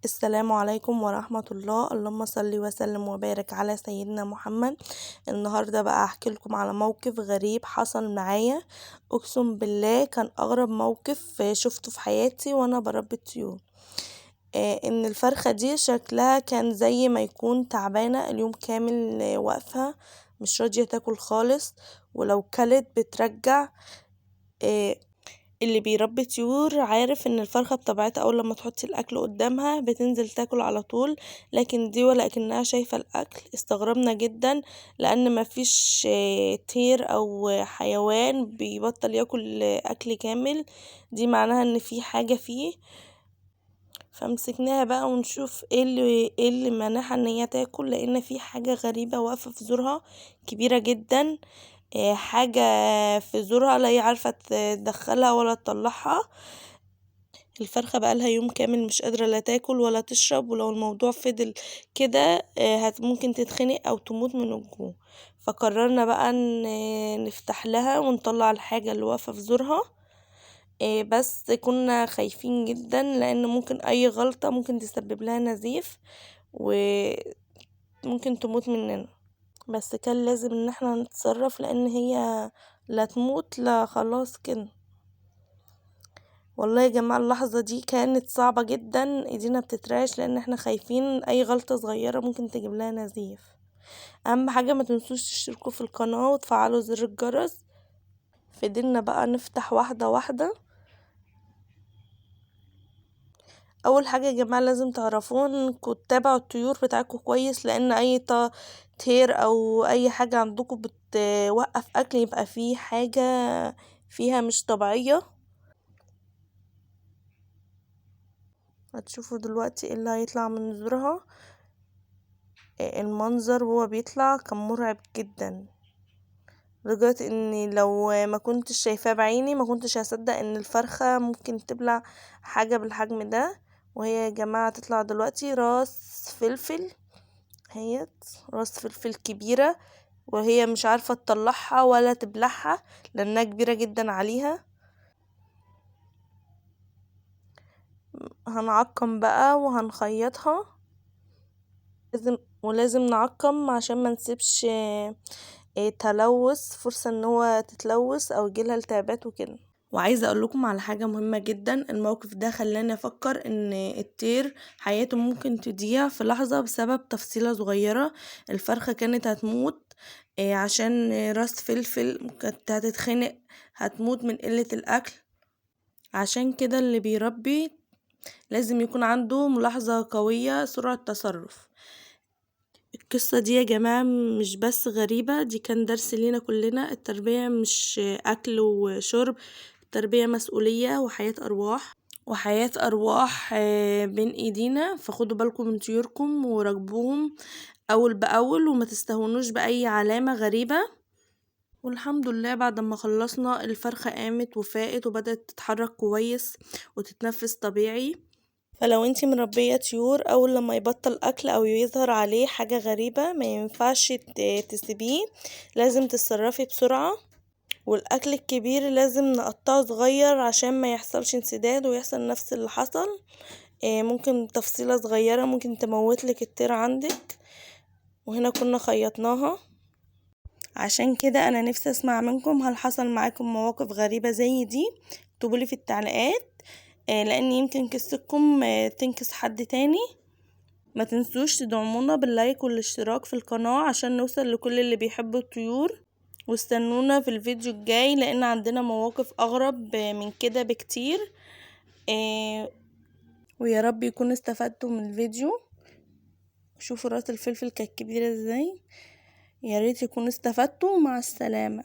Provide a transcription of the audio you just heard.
السلام عليكم ورحمة الله، اللهم صل وسلم وبارك على سيدنا محمد. النهاردة بقى هحكي لكم على موقف غريب حصل معايا، اقسم بالله كان اغرب موقف شفته في حياتي وانا بربي الطيور. ان الفرخة دي شكلها كان زي ما يكون تعبانة اليوم كامل، واقفة مش راضية تاكل خالص، ولو كلت بترجع. اللي بيربي طيور عارف ان الفرخة بطبيعتها اول لما تحطي الاكل قدامها بتنزل تاكل على طول، لكن دي ولكنها شايفة الاكل. استغربنا جدا لان مفيش طير او حيوان بيبطل ياكل اكل كامل، دي معناها ان في حاجة فيه. فمسكناها بقى ونشوف ايه اللي مانعها ان هي تاكل، لان في حاجة غريبة واقفة في زورها كبيرة جدا، حاجة في زورها لا هي عارفة تدخلها ولا تطلعها. الفرخة بقالها يوم كامل مش قادرة لا تاكل ولا تشرب، ولو الموضوع فضل كده ممكن تتخنق او تموت من الجوع. فقررنا بقى نفتح لها ونطلع الحاجة اللي واقفة في زورها، بس كنا خايفين جدا لان ممكن اي غلطة ممكن تسبب لها نزيف وممكن تموت مننا، بس كان لازم ان احنا نتصرف لان هي لا تموت لا خلاص كده. والله يا جماعة اللحظة دي كانت صعبة جدا، ايدينا بتترعش لان احنا خايفين اي غلطة صغيرة ممكن تجيب لها نزيف. اهم حاجة ما تنسوش تشتركوا في القناة وتفعلوا زر الجرس. فضلنا بقى نفتح واحدة واحدة. اول حاجة يا جماعة لازم تعرفوها انكم تتابعوا الطيور بتاعتكم كويس، لان اي طير او اي حاجة عندكم بتوقف اكل يبقى في حاجة فيها مش طبيعية. هتشوفوا دلوقتي ايه اللي هيطلع من زورها. المنظر وهو بيطلع كان مرعب جدا، لدرجة اني لو ما كنتش شايفاه بعيني ما كنتش هصدق ان الفرخة ممكن تبلع حاجة بالحجم ده. وهي يا جماعة تطلع دلوقتي راس فلفل، هيت راس فلفل كبيرة، وهي مش عارفة تطلعها ولا تبلعها لانها كبيرة جدا عليها. هنعقم بقى وهنخيطها، ولازم نعقم عشان ما نسيبش تلوث، فرصة ان هو تتلوث او يجيلها التهابات وكده. وعايزة اقول لكم على حاجة مهمة جدا، الموقف ده خلاني افكر ان الطير حياته ممكن تضيع في لحظة بسبب تفصيلة صغيرة. الفرخة كانت هتموت عشان راس فلفل، كانت هتتخنق، هتموت من قلة الاكل. عشان كده اللي بيربي لازم يكون عنده ملاحظة قوية، سرعة تصرف. القصة دي يا جماعة مش بس غريبة، دي كان درس لينا كلنا. التربية مش أكل وشرب، التربية مسؤولية وحياة أرواح، وحياة أرواح بين إيدينا. فخدوا بالكم من طيوركم وراقبوهم أول بأول، وما تستهونوش بأي علامة غريبة. والحمد لله بعد ما خلصنا الفرخة قامت وفاقت وبدأت تتحرك كويس وتتنفس طبيعي. فلو انتي مربية طيور اول لما يبطل اكل او يظهر عليه حاجة غريبة ما ينفعش تسيبيه، لازم تتصرفي بسرعة. والاكل الكبير لازم نقطعه صغير عشان ما يحصلش انسداد ويحصل نفس اللي حصل. ممكن تفصيلة صغيرة ممكن تموتلك الطير عندك. وهنا كنا خيطناها. عشان كده انا نفسي اسمع منكم، هل حصل معاكم مواقف غريبة زي دي؟ اكتبولي في التعليقات، لان يمكن قصتكم تنقذ حد تاني. ما تنسوش تدعمونا باللايك والاشتراك في القناة عشان نوصل لكل اللي بيحبوا الطيور. واستنونا في الفيديو الجاي لان عندنا مواقف اغرب من كده بكتير. ويا رب يكون استفدتوا من الفيديو. شوفوا راس الفلفل كانت كبيرة ازاي. يا ريت يكونوا استفدتوا. مع السلامة.